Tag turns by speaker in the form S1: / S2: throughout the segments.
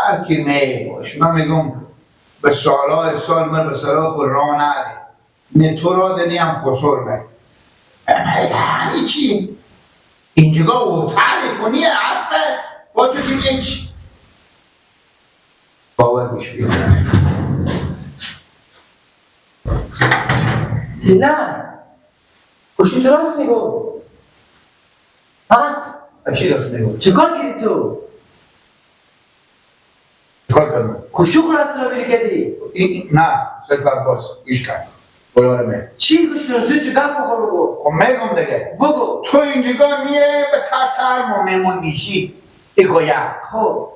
S1: هر کی می باشه. من میگم به سالهای سال من به سرا خود راه نده. نه تو را ده نی هم خسر می. یعنی چی؟ اینجا هتل کنی اصلا با تو که میگی چی؟ باور گوش بیاره.
S2: نه خوشی تو راست میگو. ها؟
S1: چی راست میگو؟
S2: چه کار کردی تو؟
S1: چه کار کردم؟
S2: خوشو خلاص را بیری کردی؟
S1: نه سکار باز گوش کرد. بلاره
S2: چی گوش کنم؟ زود چه گپ بخور بگو.
S1: خب میگم دیگه.
S2: بگو.
S1: تو اینجا میره به تسر ما میمون میشی. ایکویا.
S2: خب.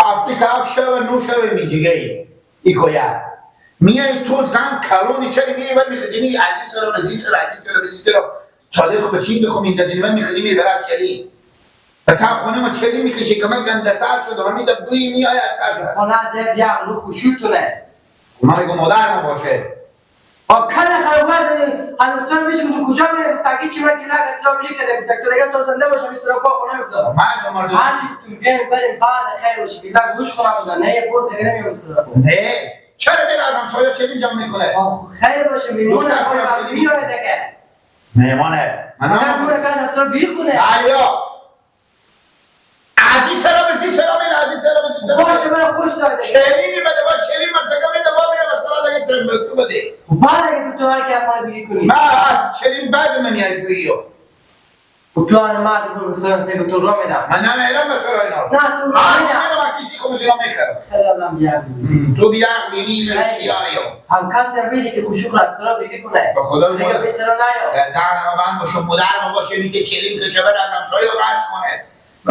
S1: هفته که هفت شب و 9 شب میجیگه ای. ایکویا. میای تو زن کلونی چرا میری بعد میخوای میری عزیز سرا عزیز سرا عزیز سرا عزیز سرا چادر خو بچین بخو میندازی من میخوای میری برای چلی و تا خونه ما چلی میکشی که من گنده سر شدم من میدم دوی میآید
S2: خونه از بیا رو خوشوتونه.
S1: من میگم مادر ما باشه.
S2: آ کله خراب از اصلا میشه تو کجا میره گفت اگه چی من گلک اصلا میری که گفت تو دیگه تو زنده باشم استرا پا خونه میگذارم.
S1: مرد
S2: هر چی تو بیایم بریم بعد خیر باشه گلک گوش کنم نه برد دیگه نمیام استرا.
S1: نه چرا میره از همسایه چلیم جمع میکنه؟
S2: خیر باشه میمونه میاد دیگه.
S1: مهمانه. من
S2: نه برو که اصلا بیر کنه.
S1: علیا. عزیز سلام عزیز سلام عزیز سلام عزیز سلام.
S2: باشه من خوش داره.
S1: چلیم میده با چلیم منطقه میده با میره مثلا دیگه تنبک بده.
S2: بعد اگه تو هر کی خونه بیری کنی.
S1: من از چلیم بعد من میای دویو.
S2: تو آن مرد برو مثلا سه تو رو میدم.
S1: من نمیرم مثلا اینا.
S2: نه تو رو میدم.
S1: من کسی خب اینا میخرم.
S2: خیلی آدم بیعقلی.
S1: تو بیعقلی نی شیاریو.
S2: هم کسی میده که خوشو خلاص را بیری کنه.
S1: به خدا
S2: دیگه به سر نیا.
S1: دهنم بند باشه مادر ما باشه میگه چلیم که بر از همسایه قرض کنه.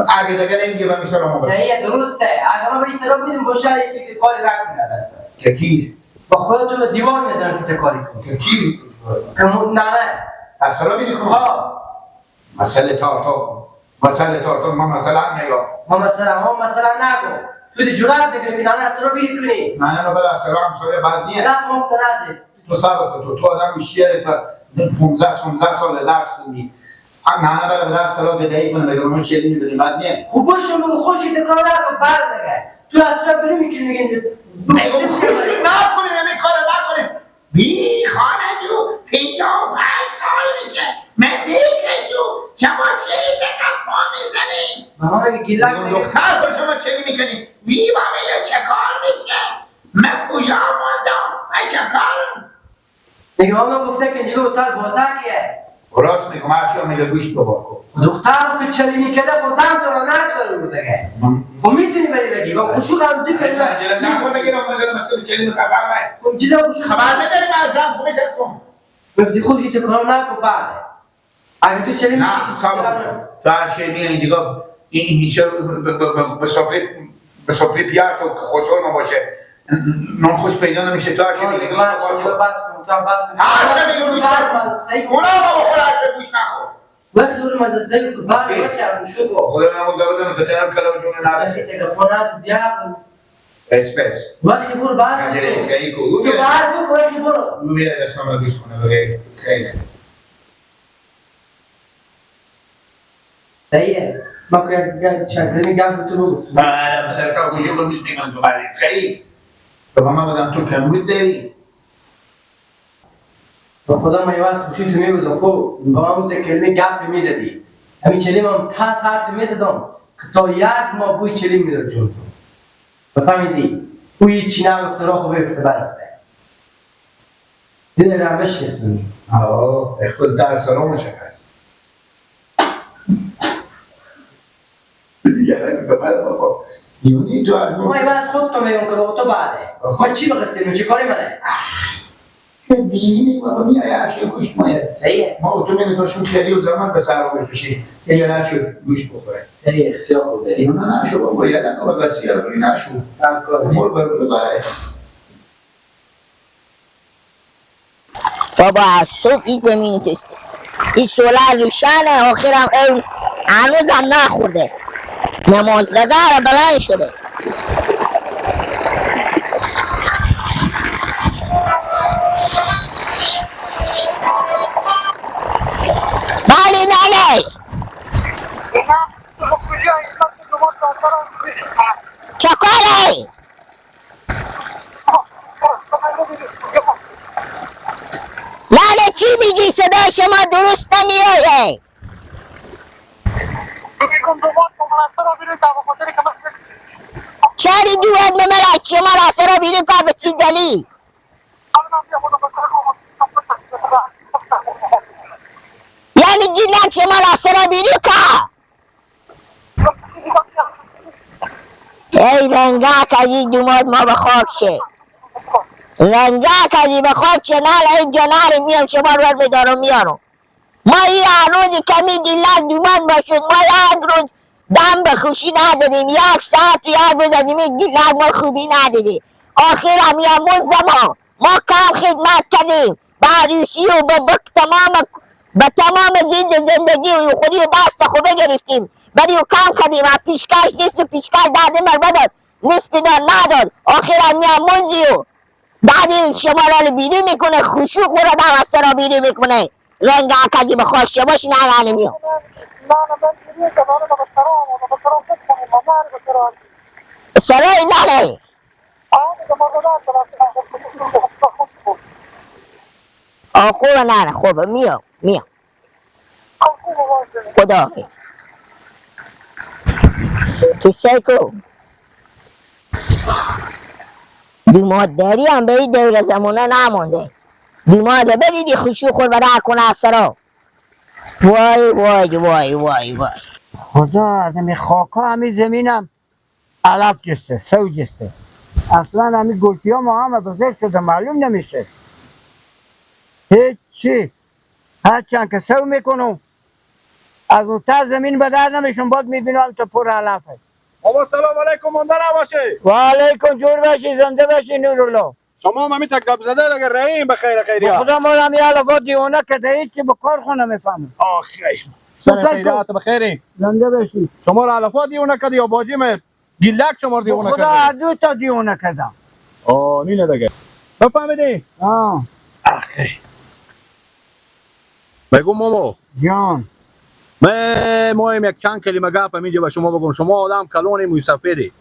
S1: اگه دیگه نمیگه من میسرم ما
S2: صحیح درسته. اگه ما به سرا میدیم باشه یکی کاری نکنه دسته.
S1: که کی؟
S2: با خدا تو به دیوار میزنم که کاری کنی.
S1: که کی؟
S2: که نه نه.
S1: از سرا بیری کن.
S2: ها.
S1: مسئله تارتا مسئله تارتا ما مثلا میگم.
S2: ما مثلا نگو. تو دی جرأت میکنی که نه اصلا بیری کنی.
S1: نه نه بلا اصلا همسایه بد نیه.
S2: نه مفت نزد.
S1: تو صبر کن تو آدم میشی 15 سال درس خوندی. نه نه بلا درس سال گدایی کنه بگم من چه میدونی بد نیه.
S2: خب باشم بگو خوشی کار نکن بعد دیگه. تو اصلا بری میکنی میگن
S1: میگم خوشی نکنیم همین کارو نکنیم. بی خانه جو 55 سال میشه من میکشو شما چلی تکپا میزنی؟
S2: ماما میگه گیلک
S1: دختر خود شما چلی میکنی بی بابا چه کار میشه؟ من کجا ماندم؟ من چه کارم؟
S2: میگه ماما گفته که اینجا اتاق بازکیه.
S1: راست میگم هرچی میگه گوش بابا کن.
S2: دختر که چلی میکرده خب زن تو رو نگذاره بود دیگه. خب میتونی بری بگی با خوشو هم دو کلمه
S1: جلو زن خود بگیرم بزنم تو چلی متفرمه.
S2: خب جلو خوشو
S1: خبر نداریم از زن خود میترسم.
S2: گفتی خود که کار نکن بعد. اگه تو چلی
S1: نه تو هر شی میای اینجا این هیچ به سفره پیار تو خسر ما باشه نون خوش پیدا نمیشه تو هر شی میگی گوش بخور.
S2: بس کن تو هم بس کن.
S1: هر شی میگی گوش بخور. اونا ما بخور هر شی گوش نخور.
S2: وقتی اون مزه تو بعد وقتی شو
S1: خدا نمو زبزن که تنم کلام جون نرسه.
S2: تلفن از بیا
S1: بس بس.
S2: وقتی برو بعد
S1: خیلی کو
S2: تو بعد بگو وقتی برو.
S1: او بیا دستم رو گوش کنه بگه خیلی.
S2: صحیحه. ما که چند میگم تو بگو.
S1: نه دستم گوشی رو میگم تو بعد خیلی. تو ما گفتم تو کمبود داری.
S2: با خدا من یه وقت خوشی تو میبودم خب با همون کلمه گپ میزدی همین چلیم هم تا سر تو میزدم که تا یک ماه بوی چلیم میداد جون تو بفهمیدی او هیچی نگفته راه خوبه بفته برفته دل رم بشکستونی
S1: آه خود در سلام شکست بابا دیوونی تو از
S2: ما یه از خود تو میگم که بابا تو بعده ما چی بقصدیم چه کاری منه
S1: دینی بابا میای هرچی گوش مایه
S2: صحیحه.
S1: ما تو میگه تاشون خیلی و زمان به سر رو بکشی یه هرچی گوش بخوره
S2: صحیح خیلی خورده
S1: اینا نشو بابا یه دقیقه بسیار روی نشو مر بر داره.
S3: بابا از صبح این زمین کشت این سولر روشنه آخرم هنوزم نخورده نماز غذا رو بلند شده. بله ننه چکاره؟ نه چی میگی؟ صدای شما درست نمیایه. چرا دواد نمرد شما را سرا بیرون کار به چی دلیل؟ یعنی گیلک شما را سرا بیرون کار؟ ای رنگک از این دوماد ما به خاک شه، رنگک از این به خاک شه. نه این جناره میام شما رو بر میدارم میارم. ما این هر روز کمی گیلک دوماد باشد، ما یک روز دم به خوشی ندادیم، یک ساعت و یک روز از این گیلک ما خوبی ندادیم. آخر هم یا ما ما کم خدمت کردیم به عروسی و به تمام به تمام زندگی و خودی و دست خوبه گرفتیم، ولی او کم کردیم. از پیشکش نصف پیشکش دادیم بر بداد، نصف نداد. آخر هم یا مزی و دادیم شما را بیرون میکنه، خوشو خورا دم از سرا بیرون میکنه. رنگ اکدی به خاک شباش نه نمیام. سرای نه آه خوبه. نه خوبه میام میام. خداحافظ. کسایی کو دومادداری هم به این دور زمانه نمانده. دوماده بدیدی خوشو خور و در کنه از سرا. وای وای وای وای وای
S4: خدا از همی خاکا همی زمینم علف جسته سو جسته، اصلا همی گلپی ها ما همه بزرگ شده معلوم نمیشه هیچی. هرچند که سو میکنم از اون تا زمین به در نمیشم، باز میبینم تا پر علفه.
S5: بابا سلام علیکم، مانده نباشه.
S4: و علیکم، جور باشی، زنده باشی نورالله.
S5: شما هم همی تا گپ زده اگر رهیم به خیر خیریات.
S4: خدا ما همی علفا دیوانه کده، هیچی به کار خونه میفهمم.
S5: آخی سر خیریات بخیری،
S4: زنده باشی.
S5: شما را علفا دیوانه کده یا باجی می گیلک شما را دیوانه کده؟
S4: خدا هر دو تا دیوانه کردم.
S5: آه نینه دیگه بفهمیدی؟
S4: آه
S5: آخی بگو ماما
S4: جان،
S5: من مایم یک چند کلمه گپ اینجا به شما بگم. شما آدم کلونی موی سفیدی،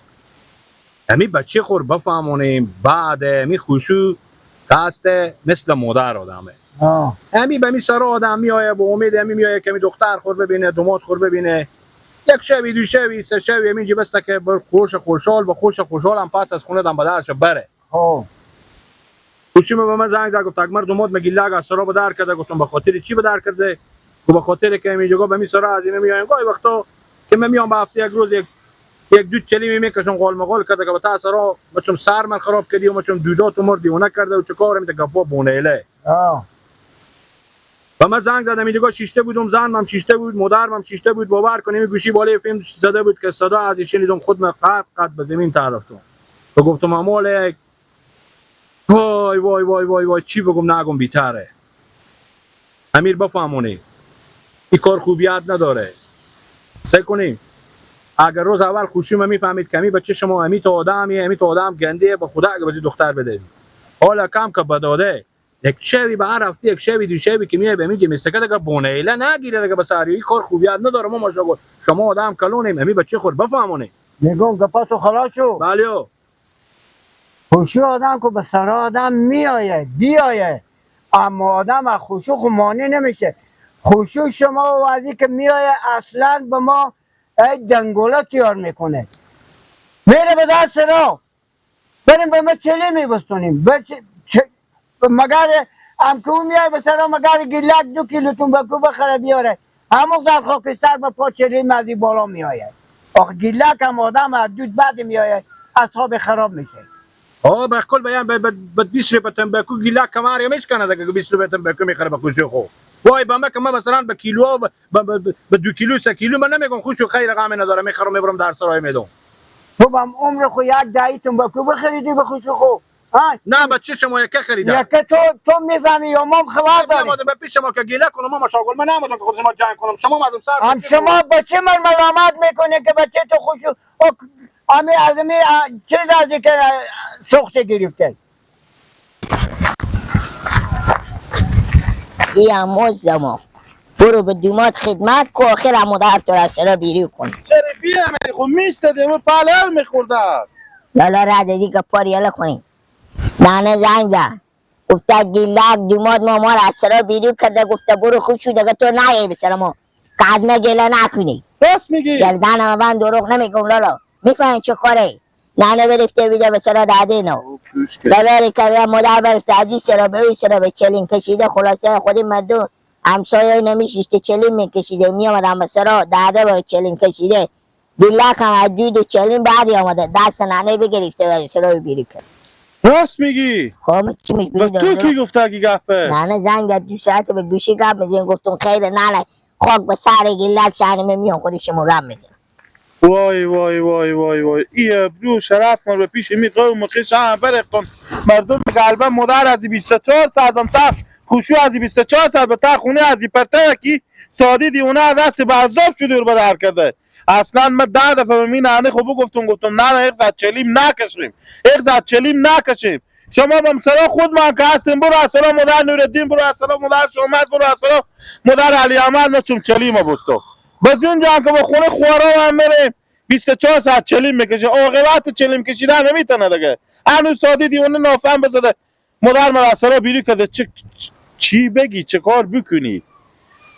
S5: امی بچه خور بفهمونیم بعد امی خوشو قصد مثل مادر آدمه. امی به می سر آدم میایه با امید امی میایه که می دختر خور ببینه، دوماد خور ببینه، یک شبی دو شبی سه شبی اینجا بسته که بر خوش خوشحال با خوش خوشحال هم پس از خونه دم بدرش بره. خوشی به من زنگ زد گفت اگمر دوماد مگی لگ از سرا بدر کرده. گفتم به خاطر چی بدر کرده؟ به خاطر که اینجا به می سرا از این میایم گاهی وقتا که من میام به هفته یک روز یک دو چلی میکشم قال مقال کرده که به تا سرا مچم سر من خراب کردی و مچم دودات مر دیوانه کرده و چه کارم میته گپا بونیله. و من زنگ زدم اینجا شیشته بودم، زنم شیشته بود، مادرم شیشته بود، باور کنیم گوشی بالای فیلم زده بود که صدا از شنیدم خود من قد قد به زمین تعرفتم و گفتم امال وای وای وای وای وای چی بگم نگم بیتره. امیر بفهمونی این کار خوبیت نداره. سعی کنیم اگر روز اول خوشی من میفهمید کمی بچه شما امی تو آدمیه، امی تو آدم گنده، به خدا اگه بچه دختر بده حالا کم که بداده یک شبی به هر هفته یک شبی دو شبی که میای به میگه مستکه دیگه بونیله نگیره دیگه به سری کار خوبیت نداره. ما شما آدم کلونیم امی بچه خود بفهمونی.
S4: میگم گپاتو خلاص شو.
S5: بله
S4: خوشی آدم که به سر آدم میآید بیایه، اما آدم از خوشو خو مانع نمیشه. خوشو شما و از که میآید اصلا به ما ای دنگوله تیار میکنه، میره به دست را بریم به ما چلی میبستونیم مگر هم که او میآید به سرا مگر گیلک 2 کیلوتون بکو بخره بیاره، همون در خاکستر به پا چلی مزی بالا میآید. آخه گیلک هم آدم از دود بعد میآید اصحاب خراب میشه.
S5: آه بخکل بیان به 20 روپیه تنباکو گیلک کماری میشکنه دیگه 20 روپیه تنباکو میخره به خوشی خو. وای به ما که من مثلا به کیلو به 2 کیلو 3 کیلو من نمیگم خوشو خیر غم نداره میخرم میبرم در سرای میدم.
S4: تو هم عمر خو یک دایی تنباکو بخریدی به خوشو خو.
S5: نه بچه شما یکه خریدم.
S4: یکه تو میفهمی یا ما هم خبر داریم.
S5: نمادم به پیش شما که گیله کنم ما مشاغل من نمادم که خود شما جنگ کنم شما ازم سر
S4: هم شما بچه من ملامت میکنه که بچه تو خوشو امی از امی چیز از که سخت گرفته.
S3: ای مزد ما برو به دومات خدمت کو آخر هم در تو را سرا بیرو کن.
S5: چرا
S6: بیه خب میستدیم و پلر میخورده.
S3: لالا را دیدی که پار یلا کنیم. نانه زنگ زد گفته گیلک دوماد ما ما را از سرا بیرون کرده، گفته برو خوب شو دیگه تو نیای به سر ما که از ما گله نکنی.
S6: راست میگی؟
S3: گردنم من دروغ نمیگم لالا، میفهمی چه کاره؟ نانه برفته بیده به سرا داده نو ببری کرده مادر برفته از این سرا به اون سرا به چلین کشیده. خلاصه خودی مردم همسایه نمیشیشته چلین میکشیده میامدن به سرا داده به چلین کشیده. گیلک هم از دود و چلین بعدی آمده دست نانه بگرفته به سرا بیرون کرد.
S6: راست میگی؟
S3: خب چی میگی؟
S6: تو کی گفته کی گپه؟
S3: نه زنگ زد 2 ساعت به گوشی گپ میزنیم، گفتم خیر نه خاک به سر گیلک شهرمه میام خودش مرم میزنم.
S6: وای وای وای وای وای ای ابرو شرف ما به پیش می قوم خیش هم برختون مردم قلبا مادر از 24 ساعت هم تا خوشو از 24 ساعت به تا خونه از پرته کی سادی دیونه دست به عذاب شده رو بدر کرده. اصلا من 10 دفعه می نه خب گفتم نه یک ساعت چلیم نکشیم، یک ساعت چلیم نکشیم. شما با سرا خود من که هستیم برو از سرا مادر نورالدین، برو از سرا مادر شامد، برو از سرا مادر علی احمد نچم چلیم بستو. باز اونجا که با خونه خوارا هم میریم 24 ساعت چلیم میکشه. عاقبت چلیم کشیدن نمیتونه دیگه. هنوز سادی دیوانه نافهم بزده مادر من از سرا بیری کرده. چی بگی چه کار بکنی؟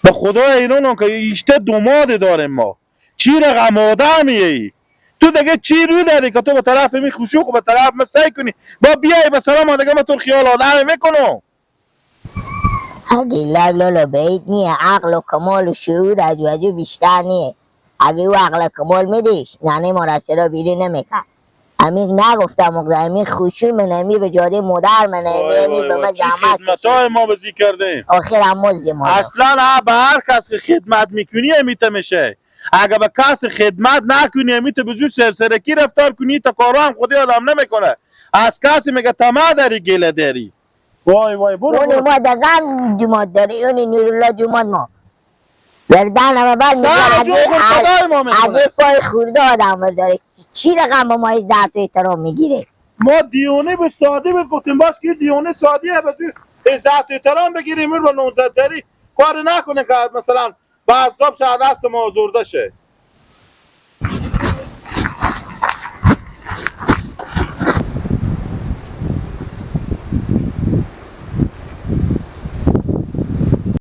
S6: به خدا ایران که ایشته دوماده داریم ما. چی رقم آدمیه ای؟ تو دیگه چی رو داری که تو به طرف می خشوق و به طرف می سعی کنی با بیای به سلام دیگه من تو خیال آدم میکنم.
S3: اگه لالا بعید نیه عقل و کمال و شعور از وجو بیشتر نیه. اگه او عقل کمال میدیش ننه ما را سرا بیرون نمیکرد. امیق نگفتم مقدر امیق خوشو من امی به جاده مادر من امی به من زحمت
S6: خدمت ما بزی کردیم
S3: آخر هم ما
S6: اصلا به هر کس که خدمت میکنی امیته میشه. اگه به کس خدمت نکنی امیته به زود سرسرکی رفتار کنی تا کارو هم خودی آدم نمیکنه. از کسی میگه طمع داری گله داری. وای وای برو
S3: اون ما دقیقا دوماد داری اون نورالله دوماد ما گردن همه بند میگه از این پای خورده آدم داره چی رقم با ما عزت و احترام میگیره.
S6: ما دیونه به ساده به گفتیم باش که دیونه سادیه به عزت و احترام بگیریم رو نوزد داری کار نکنه که مثلا با عذاب شه دست ما آزرده شه.